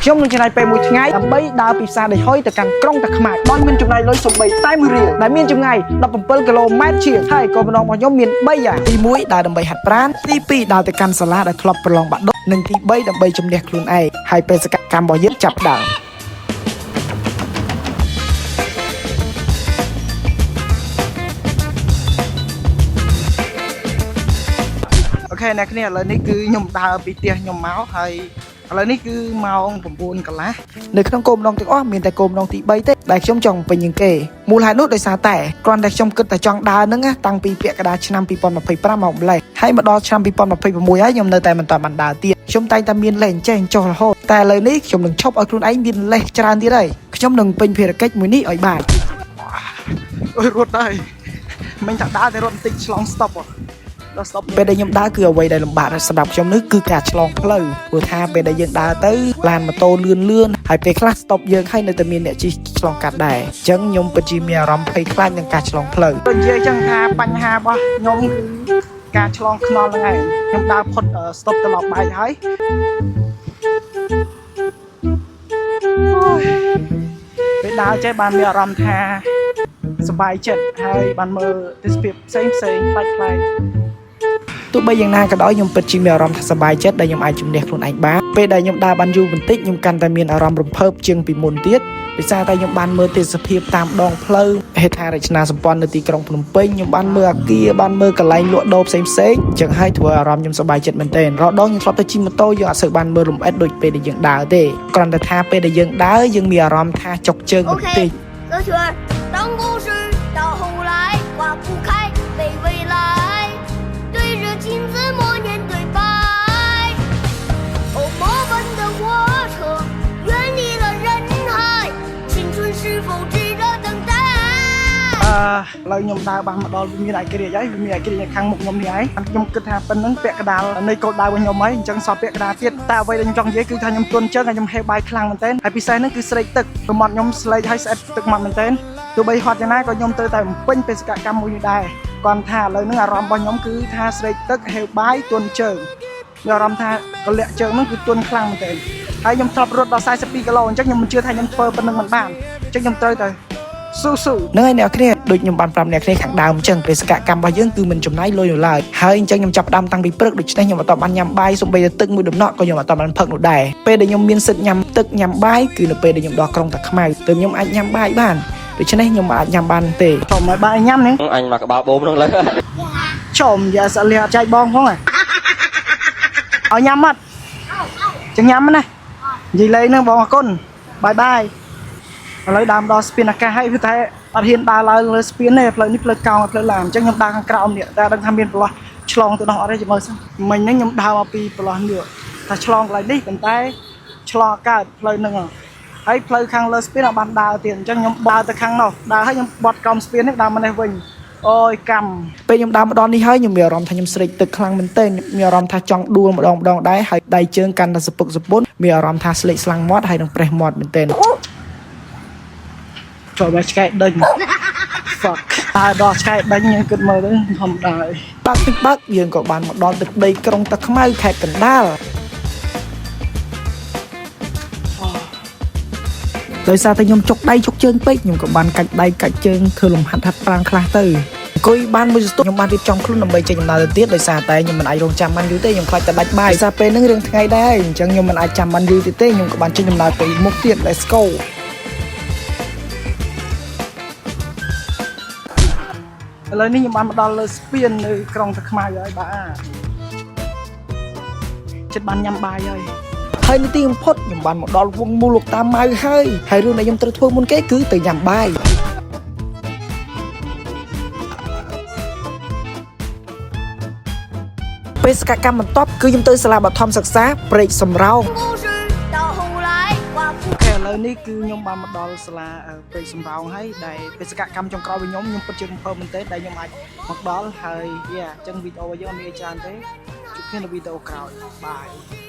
ខ្ញុំនឹងចំណាយពេលមួយថ្ងៃដើម្បីដើរពីផ្សារដីហុយទៅកាន់ក្រុងតាខ្មៅដោយមិនចំណាយលុយសូម្បីតែមួយរៀលដែលមានចម្ងាយ17គីឡូម៉ែត្រជាងហើយក៏ម្ដងរបស់ខ្ញុំមាន3យ៉ាងទី1ដើរដើម្បីហាត់ប្រាណទី2ដើរទៅកាន់សាលាដែលធ្លាប់ប្រឡងបាក់ឌុបនិងទី3ដើម្បីជំនះខ្លួនឯងហើយបេសកកម្មរបស់យើងចាប់ផ្ដើម OK អ្នកគ្នាឥឡូវនេះគឺខ្ញុំដើរពីផ្ទះខ្ញុំមកហើយឥឡូវនេះគឺម៉ោង9កន្លះនៅក្នុងគោលម្ដងទាំងអស់មានតែគោលម្ដងទី3ទេដែលខ្ញុំចង់បំពេញជាងគេមូលហេតុនោះដោយសារតែគ្រាន់តែខ្ញុំគិតតែចង់ដើរហ្នឹងណាតាំងពីពាក់កណ្ដាលឆ្នាំ2025មកម្លេះហើយមកដល់ឆ្នាំ2026ហើយខ្ញុំនៅតែមិនទាន់បានដើរទៀតខ្ញុំតែងតែមានលេសចេះចុះរហូតតែឥឡូវនេះខ្ញុំនឹងឈប់ឲ្យខ្លួនឯងមានលេសច្រើនទៀតហើយខ្ញុំនឹងពេញភារកិច្ចមួយនេះឲ្យបានអូយរត់ហើយមិនថាដើរតែរត់បន្តិចឆ្លង stop ដល់ stop ពេលដែលខ្ញុំដើរគឺអ្វីដែលលំបាកសម្រាប់ខ្ញុំនេះគឺការឆ្លងផ្លូវព្រោះថាពេលដែលយើងដើរទៅឡានម៉ូតូលឿនលឿនហើយពេលខ្លះ stop យើងហើយនៅតែមានអ្នកជិះឆ្លងកាត់ដែរអញ្ចឹងខ្ញុំពិតជាមានអារម្មណ៍ភ័យខ្លាចនឹងការឆ្លងផ្លូវនិយាយអញ្ចឹងថាបញ្ហារបស់ខ្ញុំគឺការឆ្លងថ្នល់ហ្នឹងឯងខ្ញុំដើរផុត stop ត្រឡប់បែកហើយអូយពេលដើរចេះបានមានអារម្មណ៍ថាសប្បាយចិត្តហើយបានមើលទេសភាពផ្សេងផ្សេងប្លែកៗ ទោះបីយ៉ាងណាក៏ដោយខ្ញុំពិតជាមានអារម្មណ៍ថាសប្បាយចិត្តដែលខ្ញុំអាចជំនះខ្លួនឯងបានពេលដែលខ្ញុំដើរបានយូរបន្តិចខ្ញុំកាន់តែមានអារម្មណ៍រំភើបជាងពីមុនទៀតដោយសារតែខ្ញុំបានមើលទេសភាពតាមដងផ្លូវហេដ្ឋារចនាសម្ព័ន្ធនៅទីក្រុងភ្នំពេញខ្ញុំបានមើលអាគារបានមើលកន្លែងលក់ដូរផ្សេងផ្សេងៗចឹងហើយធ្វើឲ្យអារម្មណ៍ខ្ញុំសប្បាយចិត្តមែនទែនរាល់ដងខ្ញុំធ្លាប់ទៅជិះម៉ូតូយើងអត់សូវបានមើលលម្អិតដូចពេលដែលយើងដើរទេគ្រាន់តែថាពេលដែលយើងដើរយើងមានអារម្មណ៍ថាចុកជើងបន្តិច 歌曲儿，当故事到后来化不开，被未来对着镜子默念对白。哦，魔般的火车远离了人海，青春是否值得等待？ អឺឥឡូវខ្ញុំដើរបានមកដល់វិមានឯករាជ្យហើយវិមានឯករាជ្យនៅខាងមុខខ្ញុំនេះហើយខ្ញុំគិតថាប៉ុណ្្នឹងពាក់កណ្ដាលនៃគោលដៅរបស់ខ្ញុំហើយអញ្ចឹងសល់ពាក់កណ្ដាលទៀតតែអ្វីដែលខ្ញុំចង់និយាយគឺថាខ្ញុំទន់ជើងហើយខ្ញុំហេវបាយខ្លាំងមែនទែនហើយពិសេសហ្នឹងគឺស្រេកទឹកប្រមាត់ខ្ញុំស្លេកហើយស្អិតទឹកមាត់មែនទែនទោះបីហត់យ៉ាងណាក៏ខ្ញុំត្រូវតែបំពេញបេសកកម្មមួយនេះដែរគាត់ថាឥឡូវហ្នឹងអារម្មណ៍របស់ខ្ញុំគឺថាស្រេកទឹកហេវបាយទន់ជើងមានអារម្មណ៍ថាកលៈជើងហ្នឹងគឺទន់ខ្លាំងមែនទែនហើយខ្ញុំធ្លាប់រត់ដល់42គីឡូអញ្ចឹងខ្ញុំមិនជឿថាខ្ញុំធ្វើប៉ុណ្្នឹងមិនបានអញ្ចឹងខ្ញុំត្រូវតែ ស៊ូស៊ូហ្នឹងហើយអ្នកគ្នាដូចខ្ញុំបានប្រាប់អ្នកគ្នាខាងដើមអញ្ចឹងបេសកកម្មរបស់យើងគឺមិនចំណាយលុយនោះឡើយហើយអញ្ចឹងខ្ញុំចាប់ផ្ដើមតាំងពីព្រឹកដូច្នេះខ្ញុំអត់បានញ៉ាំបាយសូម្បីតែទឹកមួយដំណក់ក៏ខ្ញុំអត់បានផឹកនោះដែរពេលដែលខ្ញុំមានសិទ្ធញ៉ាំទឹកញ៉ាំបាយគឺនៅពេលដែលខ្ញុំដល់ក្រុងតាខ្មៅទើបខ្ញុំអាចញ៉ាំបាយបានដូច្នេះខ្ញុំមិនអាចញ៉ាំបានទេចំឲ្យបាយញ៉ាំនេះ អញមកក្បាលបូមហ្នឹងលើ ចំយ៉ាសលះអត់ចែកបងផងហ៎ឲ្យញ៉ាំអត់ចឹងញ៉ាំណានិយាយលេងហ្នឹងបងអរគុណ bye bye ឥឡូវដើមដល់ស្ពានអាកាសហើយវាតែអត់ហ៊ានដើរឡើងលើស្ពានទេផ្លូវនេះផ្លូវកោងផ្លូវឡានអញ្ចឹងខ្ញុំដើរខាងក្រោមនេះតែដឹងថាមានប្រឡោះឆ្លងទៅដល់អត់ទេចាំមើលសិនមិញហ្នឹងខ្ញុំដើរមកពីប្រឡោះនេះថាឆ្លងកន្លែងនេះប៉ុន្តែឆ្លងកើតផ្លូវហ្នឹងហើយផ្លូវខាងលើស្ពានអត់បានដើរទៀតអញ្ចឹងខ្ញុំដើរទៅខាងនោះដើរហើយខ្ញុំបត់ក្រោមស្ពាននេះដើរមកនេះវិញអូយកម្មពេលខ្ញុំដើរមកដល់នេះហើយខ្ញុំមានអារម្មណ៍ថាខ្ញុំស្រេកទឹកខ្លាំងមែនទែនមានអារម្មណ៍ថាចង់ដួលម្ដងម្ដងដែរហើយដៃជើងកាន់តែសពឹកសពុនមានអារម្មណ៍ថាស្លេកស្លាំងមាត់ហើយនឹងប្រេះមាត់មែនទែន ចូលមកឆ្កែដេញ fuck តើដល់ឆ្កែដេញយើងគិតមើលទៅធម្មតាហើយបាក់ទឹកបាក់យើងក៏បានមកដល់ទឹកដីក្រុងតាខ្មៅខេត្តកណ្ដាលដោយសារតែខ្ញុំចុកដៃចុកជើងពេកខ្ញុំក៏បានកាច់ដៃកាច់ជើងធ្វើលំហាត់ហាត់ប្រាណខ្លះទៅអង្គុយបានមួយសន្ទុះខ្ញុំបានរៀបចំខ្លួនដើម្បីចេញដំណើរទៅទៀតដោយសារតែខ្ញុំមិនអាចរងចាំបានយូរទេខ្ញុំខ្លាចតែដាច់បាយដោយសារពេលហ្នឹងរឿងថ្ងៃដែរអញ្ចឹងខ្ញុំមិនអាចចាំបានយូរទៀតទេខ្ញុំក៏បានចេញដំណើរទៅមុខទៀត Let's go ឥឡូវនេះខ្ញុំបានមកដល់លើស្ពាននៅក្រុងតាខ្មៅហើយបាទចិត្តបានញ៉ាំបាយហើយហើយនៅទីបំផុតខ្ញុំបានមកដល់វងមូលលោកតាម៉ៅហើយហើយរឿងដែលខ្ញុំត្រូវធ្វើមុនគេគឺទៅញ៉ាំបាយបេសកកម្មបន្ទាប់គឺខ្ញុំទៅសាលាបឋមសិក្សាព្រែកសំរោង 故事到后来化不 OK ឥឡូវនេះគឺខ្ញុំបានមកដល់សាលាព្រែកសំរោងហើយដែលបេសកកម្មចុងក្រោយរបស់ខ្ញុំខ្ញុំពិតជារំភើបមែនទែនដែលខ្ញុំអាចមកដល់ហើយយ៉ាអញ្ចឹងវីដេអូរបស់យើងអត់មានអីច្រើនទេជួបគ្នានៅវីដេអូក្រោយ bye.